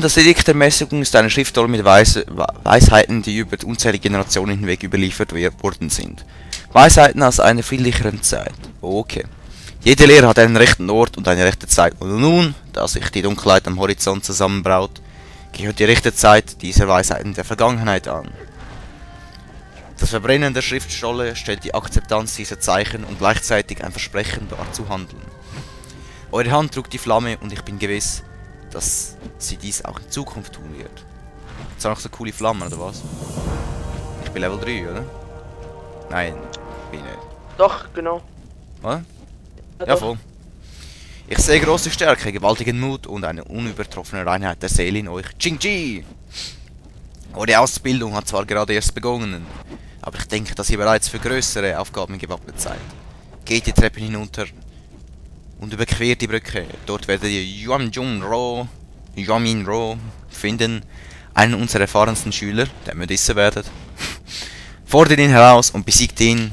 das Edikt der Mäßigung ist eine Schriftrolle mit Weisheiten, die über unzählige Generationen hinweg überliefert worden sind. Weisheiten aus einer viel licheren Zeit. Okay. Jede Lehre hat einen rechten Ort und eine rechte Zeit. Und nun, da sich die Dunkelheit am Horizont zusammenbraut, gehört die rechte Zeit dieser Weisheiten der Vergangenheit an. Das Verbrennen der Schriftrolle stellt die Akzeptanz dieser Zeichen und gleichzeitig ein Versprechen, dort zu handeln. Eure Hand trug die Flamme und ich bin gewiss, dass sie dies auch in Zukunft tun wird. Jetzt noch so coole Flammen, oder was? Ich bin Level 3, oder? Nein, bin ich nicht. Doch, genau. Was? Ja, Ja, doch. voll. Ich sehe große Stärke, gewaltigen Mut und eine unübertroffene Reinheit der Seele in euch. Ching-Chi! Eure Ausbildung hat zwar gerade erst begonnen, aber ich denke, dass ihr bereits für größere Aufgaben gewappnet seid. Geht die Treppen hinunter und überquert die Brücke. Dort werdet ihr Yuanmin Ro finden, einen unserer erfahrensten Schüler, der Medisse werdet. Fordert ihn heraus und besiegt ihn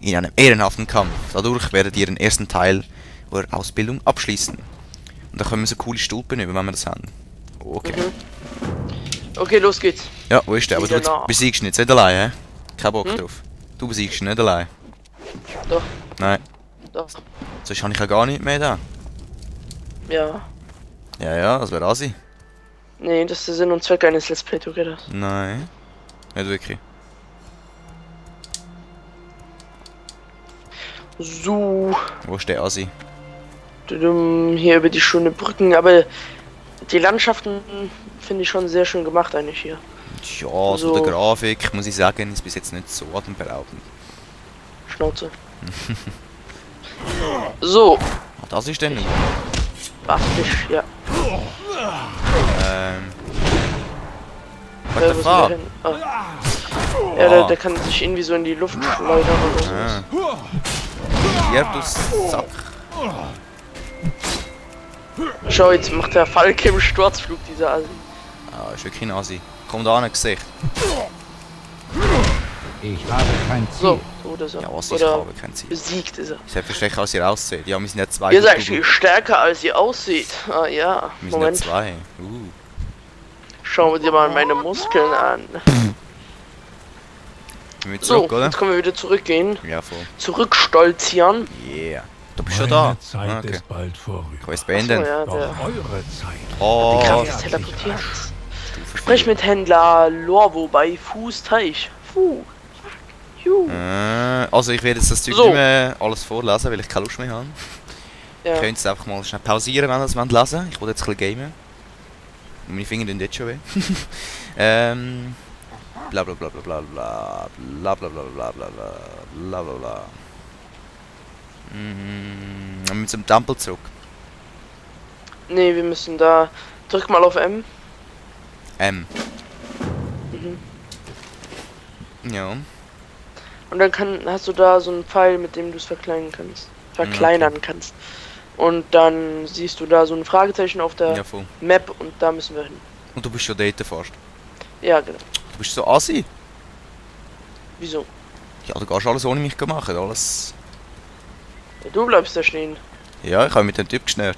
in einem ehrenhaften Kampf. Dadurch werdet ihr den ersten Teil eurer Ausbildung abschließen. Und da können wir so coole Stulpen über, wenn wir das haben. Okay. Okay, los geht's. Ja, wo ist der? Aber du Danach. besiegst ihn jetzt nicht allein, hä? Kein Bock drauf. Du besiegst ihn nicht allein. Doch, Nein. doch. Sonst habe ich ja gar nicht mehr da. Ja. Ja, das wäre Asi. Nee, das ist der Sinn und Zweck eines Let's Play Together. Nein. Nicht wirklich. So. Wo ist der Asi? Hier über die schönen Brücken, aber die Landschaften finde ich schon sehr schön gemacht eigentlich hier. Ja, so So. der Grafik, muss ich sagen, ist bis jetzt nicht so atemberaubend. Schnauze. So. Ah, das ist der nicht. Wafflich, ja. What the wo ist fuck? der hin? Ah. Ja, der kann sich irgendwie so in die Luft schleudern oder so. Ah. Hier, du Sack. Schau, jetzt macht der Falke im Sturzflug, dieser Asi. Ah, ist wirklich ein Asi. Komm da an, ein Gesicht. Ich habe kein Ziel. So oder so. Ja, was ich Oder habe, kein Ziel. besiegt ist er. Selbstverständlich, als ihr aussieht. Ja, wir sind ja zwei. Ihr seid YouTuber. viel stärker als ihr aussieht. Ah ja, Wir sind ja Moment. zwei. Schauen wir dir mal meine Muskeln an. Sind wir So, zurück, oder? jetzt können wir wieder zurückgehen. Ja, voll. Zurückstolzieren. Yeah. Du bist schon Meine da. Zeit Ah, okay. ist bald vorüber. Ich will es So, beenden. ja, Doch der eure Zeit. Oh, die Kraft des Teleportierens. Stufe Sprech 4. mit Händler Lorvo bei Fußteich. Also ich werde jetzt das Zeug So. nicht mehr alles vorlesen, weil ich keine Lust mehr habe. Ja. Ihr könnt es einfach mal schnell pausieren, wenn ihr es lesen wollt. Ich will jetzt ein bisschen gamen. Und meine Finger tun jetzt schon weh. Bla bla bla bla bla bla bla bla bla bla bla bla bla bla bla. Wir müssen zum Tempel zurück. Nee, wir müssen da. Drück mal auf M. Mhm. Ja. Und dann hast du da so einen Pfeil, mit dem du es verkleinern kannst. Kannst. Und dann siehst du da so ein Fragezeichen auf der Ja, voll. Map und da müssen wir hin. Und du bist schon dort fast. Ja, genau. Du bist so assi. Wieso? Ja, du gehst alles ohne mich machen. Alles. Ja, du bleibst da stehen. Ja, ich habe mit dem Typ geschnürt.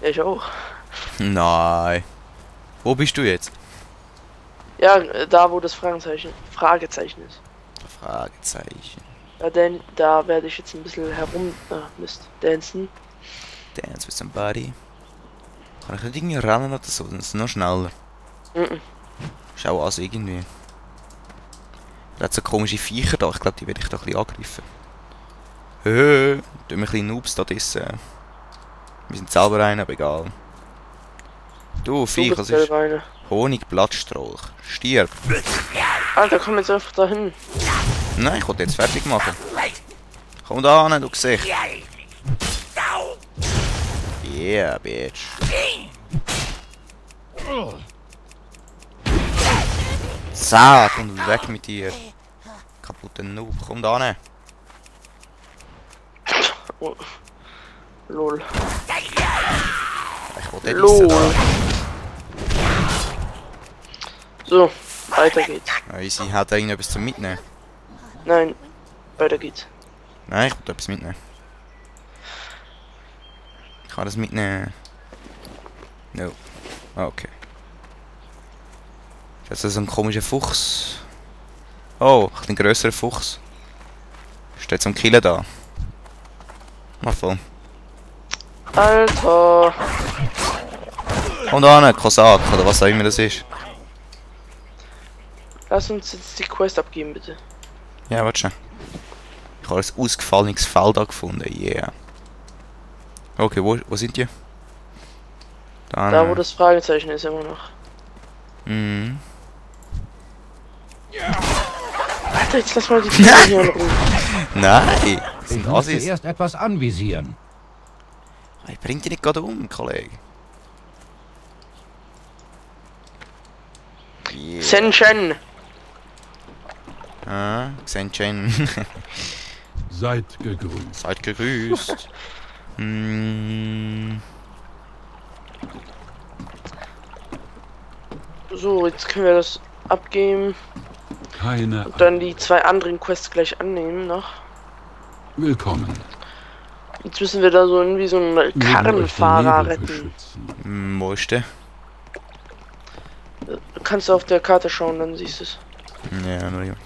Ja, ich auch. Nein. Wo bist du jetzt? Ja, da wo das Fragezeichen ist. Fragezeichen. Ja, denn da werde ich jetzt ein bisschen dancen. Dance with somebody. Kann ich nicht irgendwie rennen oder so? Dann ist es noch schneller. Schau an, irgendwie. Da hat so komische Viecher da. Ich glaube, die werde ich da ein bisschen angreifen. Tun wir ein bisschen Noobs da dissen. Wir sind selber einer, aber egal. Du, Viech, was ist? Honigblattstrolch. Stirb. Alter, komm jetzt einfach dahin. Nein, ich wollte jetzt fertig machen. Komm da an, du Gesicht. Yeah, bitch. Saat und weg mit dir. Kaputter Noob. Komm da an. Oh. Lol. Ich wollte Lol. nicht So, weiter geht's. Easy, hat irgendetwas zum Mitnehmen? Nein, weiter geht's. Nein, ich wollte etwas mitnehmen. Ich kann das mitnehmen. No. Ah, okay. Das ist so ein komischer Fuchs. Oh, ein grösserer Fuchs. Steht so ein Killer da. Na voll. Alter. Und an, Kosak, oder was auch immer das ist. Lass uns jetzt die Quest abgeben, bitte. Ja, warte schon. Ich habe ein ausgefallenes Feld da gefunden, yeah. Okay, wo sind die? Da, wo das Fragezeichen ist, immer noch. Mhm. Alter, jetzt lass mal die Tiere hier in Ruhe. Nein! Ich muss zuerst etwas anvisieren. Ich bring dich nicht gerade um, Kollege. Yeah. Senchen. Ah, Senchen. Seid gegrüßt. Seid gegrüßt. So, jetzt können wir das abgeben. Keine Und dann die 2 anderen Quests gleich annehmen noch. Willkommen. Jetzt müssen wir da so irgendwie so einen Mögen euch der Karrenfahrer Nebel retten. beschützen. Wo ist der? Kannst du auf der Karte schauen, dann siehst du es. Ja, nur hier.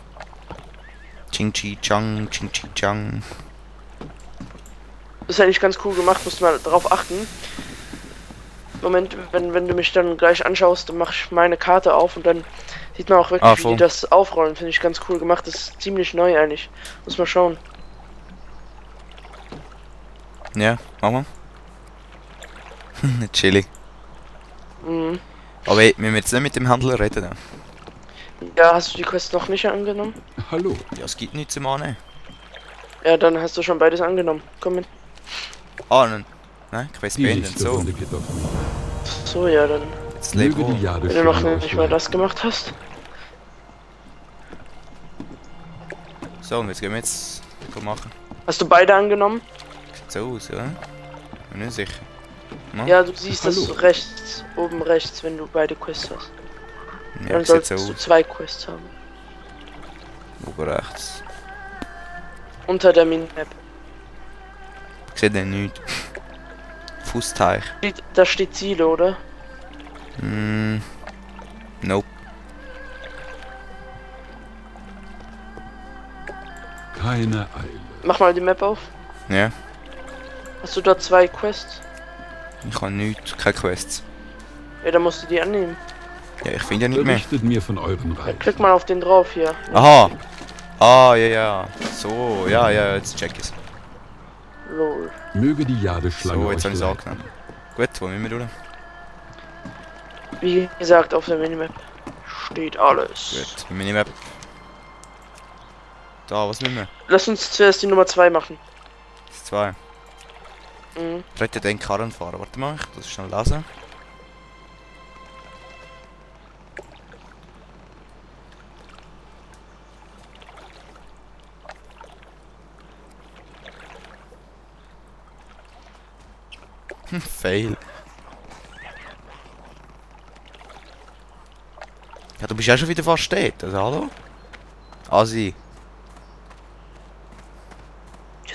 Ching Chi Chang, Ching Chi Chang. Das ist eigentlich ganz cool gemacht, musst du mal drauf achten. Moment, wenn du mich dann gleich anschaust, dann mache ich meine Karte auf und dann sieht man auch wirklich, wie die das aufrollen. Finde ich ganz cool gemacht. Das ist ziemlich neu eigentlich. Muss mal schauen. Ja, mach mal. Chillig. Mhm. Aber ey, müssen wir jetzt nicht mit dem Handler reden? Dann? Ja, hast du die Quest noch nicht angenommen? Hallo. Ja, es gibt nichts zum Annehmen. Ja, dann hast du schon beides angenommen. Komm mit. Ah, nein, Quest Die beenden, nächste so. Runde geht auf mich. So, ja, dann. Jetzt leb Möge die wohl. Jade Wenn du noch euch nicht mal das gemacht hast. So, und jetzt gehen wir jetzt machen. Hast du beide angenommen? Sieht so aus, oder? Bin nicht sicher. Ja, du siehst Hallo. das rechts, oben rechts, wenn du beide Quests hast. Ja, Dann sieht solltest so du aus. 2 Quests haben. Oben rechts. Unter der Minimap. Ich sehe den nicht. Fußteich. Da steht Ziele, oder? Nope. Keine Eile. Mach mal die Map auf. Ja, Hast du da 2 Quests? ich habe nichts, keine Quests. Ja, dann musst du die annehmen. Ja, ich finde ja nicht mehr. Berichtet mir von euren Ja, Reichen. klick mal auf den drauf hier. Aha! Ah, ja. So, ja, jetzt check ich's. Lol. Möge die Jadeschlange So, jetzt euch habe ich's leiten. angenommen. Gut, wo müssen wir durch? Wie gesagt, auf der Minimap steht alles. Gut, wir nehmen da, was müssen wir? Lass uns zuerst die Nummer 2 machen. Das 2. Mhm. Rette den Karrenfahrer. Warte mal, ich muss schnell lesen. Fail. Ja, du bist ja schon wieder fast steht, also hallo? Asi.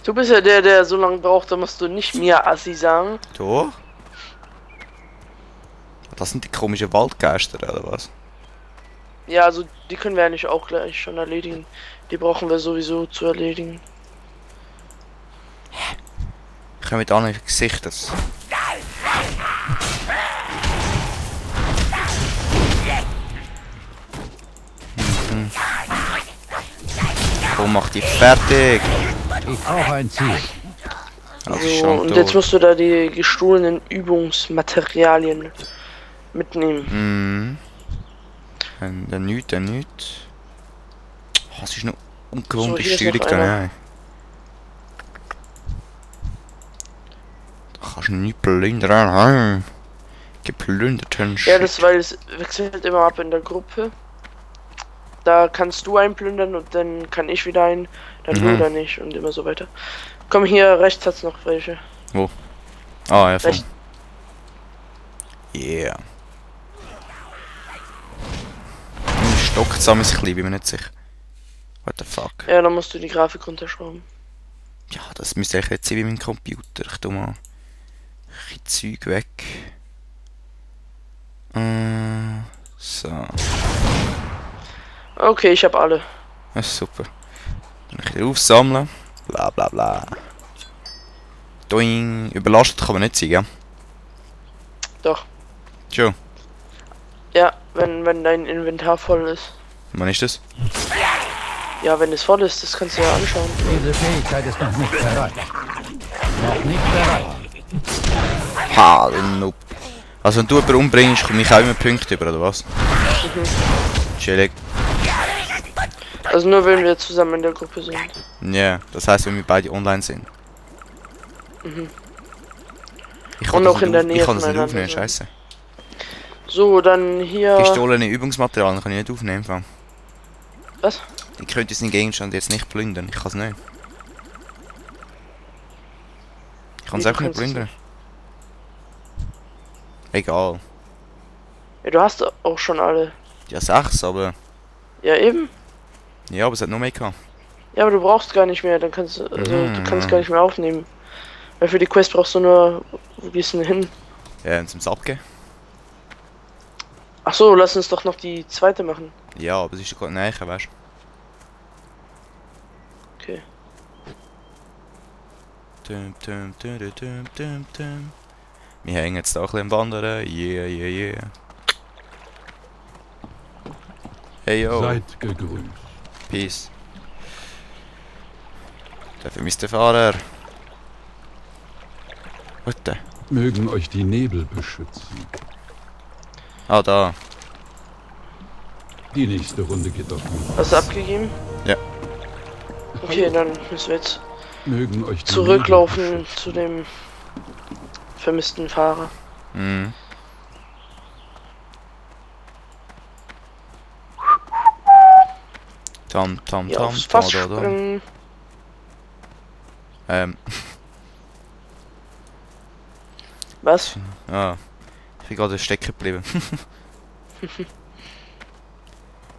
Du bist ja der so lange braucht, da musst du nicht mir Assi sagen. Doch? Das sind die komischen Waldgeister, oder was? Ja, also die können wir eigentlich auch gleich schon erledigen. Die brauchen wir sowieso zu erledigen. Ich komme mit anderen Gesichtern. Komm, mach dich fertig! Ich brauche ein Ziel. Das So, ist schon und tot. jetzt musst du da die gestohlenen Übungsmaterialien mitnehmen. Mhm. Der nichts. Oh, es ist noch ungewohnte So, hier ist Steuerung noch da, einer. nein. Da kannst du nicht plündern. Geplünderten Ja, das ist, weil es wechselt immer ab in der Gruppe. Da kannst du einplündern und dann kann ich wieder ein, dann du oder nicht und immer so weiter. Komm, hier rechts hat's noch welche. Ah, ja, voll. Recht. Yeah. Stockt zusammen ein bisschen, bin mir nicht sicher. What the fuck? Ja, dann musst du die Grafik runterschrauben. Ja, das müsste ich jetzt sein wie mein Computer. Ich tu mal ein bisschen Zeug weg. So. Okay, ich habe alle. Das ist super. Dann ein bisschen aufsammeln. Bla bla bla. Doing. Überlastet kann man nicht sein, gell? Doch. Schon. Ja, wenn dein Inventar voll ist. Wann ist das? Ja, wenn es voll ist, das kannst du ja anschauen. Diese Fähigkeit ist noch nicht bereit. Noch nicht bereit. Ha, du Noob. Also wenn du jemanden umbringst, komme ich auch immer Punkte über, oder was? Chillig. Also nur wenn wir zusammen in der Gruppe sind. Ja, das heisst, wenn wir beide online sind. Ich kann Und das auch nicht in der auf- Nähe Ich kann das nicht voneinander aufnehmen, sind. scheiße. So, dann hier... Gestohlene Übungsmaterialien kann ich nicht aufnehmen. Fall. Was? Ich könnte diesen Gegenstand jetzt nicht plündern, ich kann es nicht. Ich kann es Wie, einfach du nicht kannst es plündern. Egal. Ja, du hast auch schon alle. Ja, 6, aber... Ja, eben. Ja, aber es hat noch mehr gehabt. Ja, aber du brauchst gar nicht mehr, dann kannst du... Also, du kannst gar nicht mehr aufnehmen. Weil für die Quest brauchst du nur... Wo gehst du denn hin? Ja, zum Abgeben. Ach so, lass uns doch noch die zweite machen. Ja, aber es ist doch gerade näher, weißt du. Okay. Wir hängen jetzt da ein bisschen am Wandern. Yeah, yeah, yeah. Hey yo, Seid gegrüßt. Peace. Der vermisste Fahrer. Warte. Mögen euch die Nebel beschützen. Ah, da. Die nächste Runde geht auf mich. Hast du abgegeben? Ja. Okay, dann müssen wir jetzt Mögen euch die zurücklaufen Nebel zu dem vermissten Fahrer. Mhm. Tam, tam, Hier tam, aufs da, Fass da, da. springen. Was? Ah. Ich bin gerade stecken geblieben.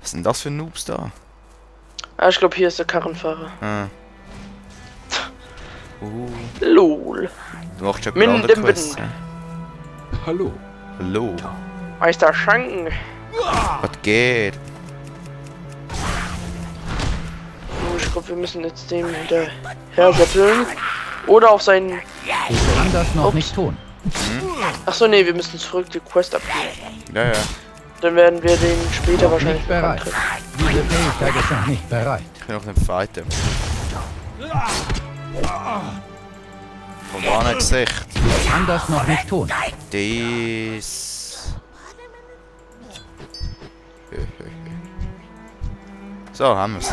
Was sind das für Noobs da? Ah, ich glaube, hier ist der Karrenfahrer. Ah. LOL. Du machst schon Min andere dem Quests, Wind. ja? Hallo. Hallo. Meister Schanken. Was geht? Oh, ich glaube, wir müssen jetzt dem hinterher seppeln. Oder auf seinen... Ich kann das noch Ups. nicht tun. Achso, nee, wir müssen zurück die Quest abgeben. Ja, ja. Dann werden wir den später Noch wahrscheinlich nicht bereit. antreffen. Diese Fähigkeit ist noch nicht bereit. Ich bin auf einem Fighten. Vom anderen Gesicht. Ich kann das noch nicht tun. Dies. So, haben wir's.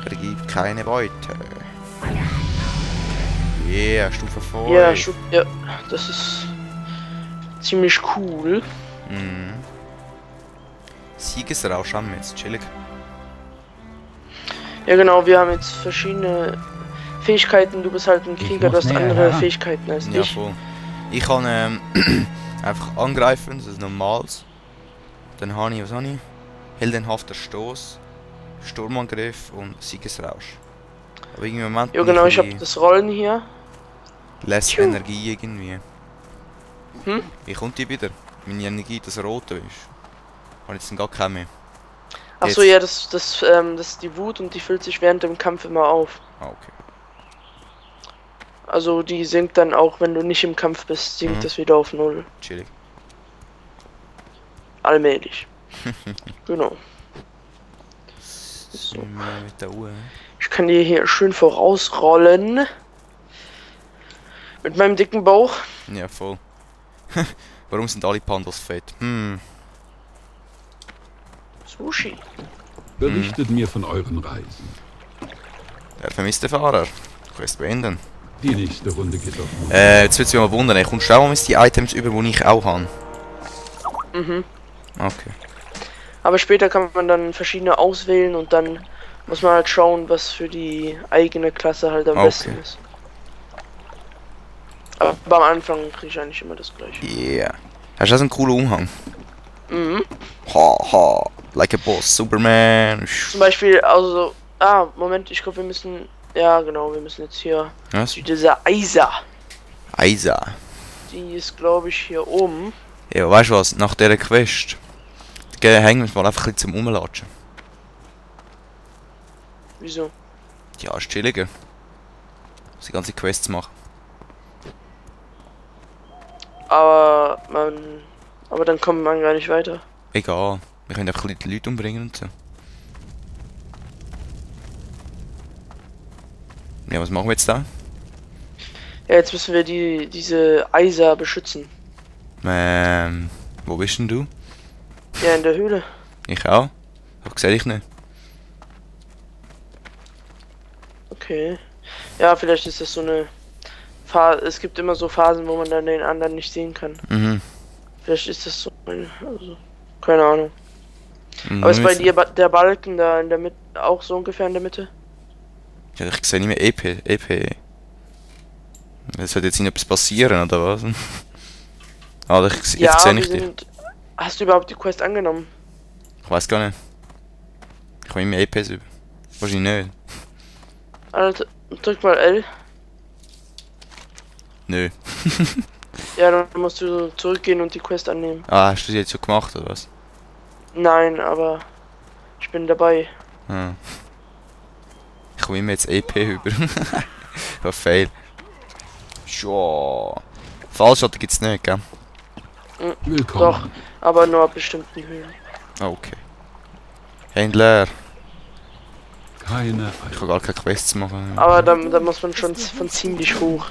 Er gibt keine Beute. Yeah, Stufe 5. Ja, ja, das ist ziemlich cool. Mhm. Siegesrausch haben wir jetzt, chillig. Ja genau, wir haben jetzt verschiedene Fähigkeiten. Du bist halt ein Krieger, du muss hast näher andere heran. Fähigkeiten als Ja, ich. voll. Ich kann einfach angreifen, das ist normals. Dann habe ich, was habe ich? Heldenhafter Stoß, Sturmangriff und Siegesrausch. Aber irgendwie im Moment Ja bin genau, ich habe ein das Rollen hier. bisschen less Tschu. Energie irgendwie. Hm? Wie kommt die wieder? Meine Energie, das rote ist. Habe jetzt gar keine mehr. Achso, Jetzt. ja, das ist die Wut und die füllt sich während dem Kampf immer auf. Ah, okay. Also die sinkt dann auch, wenn du nicht im Kampf bist, sinkt Mhm. das wieder auf 0. Chillig. Allmählich. Genau. So. Sind wir mit der Uhr. Ich kann dir hier schön vorausrollen. Mit meinem dicken Bauch. Ja, voll. Warum sind alle Pandas fett? Sushi. Berichtet mir von euren Reisen. Der vermisste Fahrer. Quest beenden. Die nächste Runde geht auf mich. Jetzt würde mich mal wundern, kommst du auch mal die Items über, die ich auch habe? Mhm. Okay. Aber später kann man dann verschiedene auswählen und dann muss man halt schauen, was für die eigene Klasse halt am Okay. besten ist. Aber am Anfang kriege ich eigentlich immer das gleiche. Yeah. Hast du das einen coolen Umhang? Mhm. Ha ha. Like a boss. Superman. Zum Beispiel, also... Ah, Moment, ich glaube wir müssen... Ja, genau, wir müssen jetzt hier Was? zu dieser Eiser. Eisa. Die ist, glaube ich, hier oben. Ja, weißt du was? Nach dieser Quest hängen wir mal einfach ein bisschen zum Rumlatschen. Wieso? Ja, ist chilliger. Die ganze Quests machen. Aber dann kommt man gar nicht weiter. Egal. Wir können einfach ein bisschen die Leute umbringen und so. Ja, was machen wir jetzt da? Ja, jetzt müssen wir diese Eiser beschützen. Wo bist denn du? Ja, in der Höhle. Ich auch. Doch sehe ich nicht. Okay. Ja, vielleicht ist das so eine Phase. Es gibt immer so Phasen, wo man dann den anderen nicht sehen kann. Mhm. Vielleicht ist das so also, keine Ahnung. Aber ist bei dir der Balken da in der Mitte auch so ungefähr in der Mitte? Ja, ich sehe nicht mehr EP. Es sollte jetzt nicht etwas passieren, oder was? Aber jetzt sehe ich dich. Hast du überhaupt die Quest angenommen? Ich weiß gar nicht. Ich habe immer EPs über. Wahrscheinlich nicht. Alter, drück mal L. Nö. Ja, dann musst du zurückgehen und die Quest annehmen. Ah, hast du die jetzt schon gemacht, oder was? Nein, aber ich bin dabei. Ah. Ich komme immer jetzt EP über. Oh, fail. Schon. Fallschatten gibt's nicht, gell? Willkommen. Doch, aber nur ab bestimmten Höhen. Ah, okay. Händler. Keine Ich kann gar keine Quests machen. Aber da muss man schon von ziemlich hoch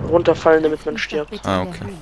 runterfallen, damit man stirbt. Ah, okay.